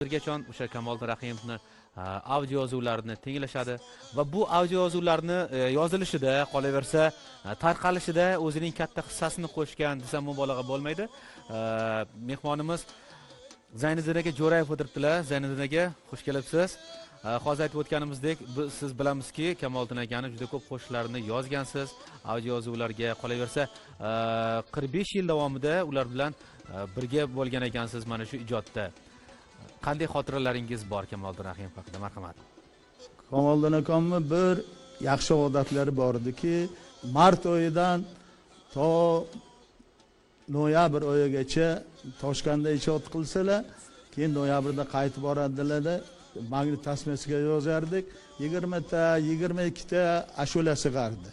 Hozirgacha o'sha Kamoliddin Rahimovni audio yozuvlarini tinglashadi va bu audio yozuvlarni yozilishida, qolaversa tarqalishida o'zining katta hissasini qo'shgan desam mubolag'a bo'lmaydi. Mehmonimiz Zayniddin aka Jo'rayev o'tiribdilar. Zayniddin aka, xush kelibsiz. Hozir aytib o'tganimizdek, biz siz bilamizki, Kamoliddin akani juda ko'p qo'shiqlarini yozgansiz, audio yozuvlarga, qolaversa 45 yil davomida ular bilan birga bo'lgan ekansiz mana shu ijodda. Qanday xotiralaringiz bor Kamoliddin Rahimov haqida? Marhamat. Kamoliddin akamni bir yaxshi odatlari bor ediki, mart oyidan to noyabr oyigacha Toshkentda ijod qilsalar, keyin noyabrda qaytib boradilar-da, magnit tasmasiga yozardik, 20 ta, 22 ta ashula sig'ardi.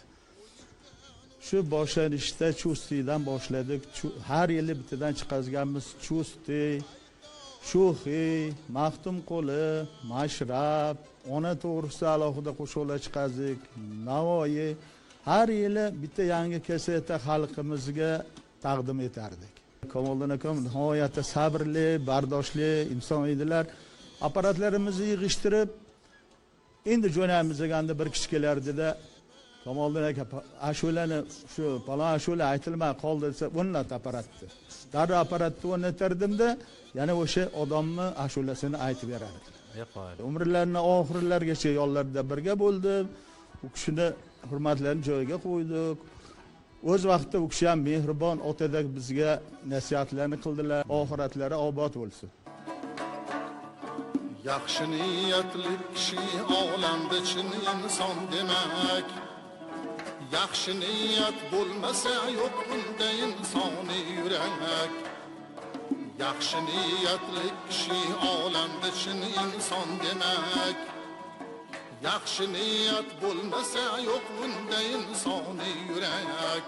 Shu boshlanishda Chustiydan boshladik. Har yili bittadan chiqazganmiz. Chustiy, Shuxiy, Maxtumquli, Mashrab, ona to'g'risida alohida qo'shiqlar chiqazdik, Navoiy. Har yili bitta yangi kaseta xalqimizga taqdim etardik. Kamoliddin akam nihoyatda sabrli, bardoshli inson edilar. Apparatlarimizni yig'ishtirib, endi jo'naymiz deganda bir kishi kelardida, Kamoliddin aka ashulani shu falon ashula aytilmay qoldi desa, o'rnat apparatni. Darrov apparatni o'rnatardimda, yana o'sha odamni ashulasini aytib berardi. Umrlarini oxirlarigacha yonlarida birga bo'ldim. U kishini hurmatlarini joyiga qo'ydik. O'z vaqtida u kishi ham mehribon otadek bizga nasihatlarni qildilar. Oxiratlari obod bo'lsin. Yaxshi niyatli kishi olamda chin inson demak. Yaxshi niyat bo'lmasa yo'q unda insoniy yurak. Yaxshi niyatli kishi olamda chin inson demak. Yaxshi niyat bo'lmasa yo'q unda insoniy yurak.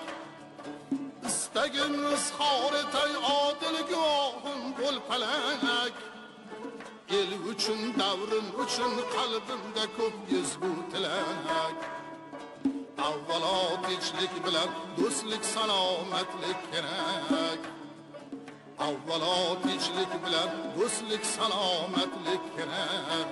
Istagim izhor etay odil guvohim bo'l falak. El uchun, davrim uchun qalbimda ko'p ezgu tilak. Avvalo tinchlik bilan do'stlik, salomatlik kerak. Avvalo tinchlik bilan do'stlik, salomatlik kerak.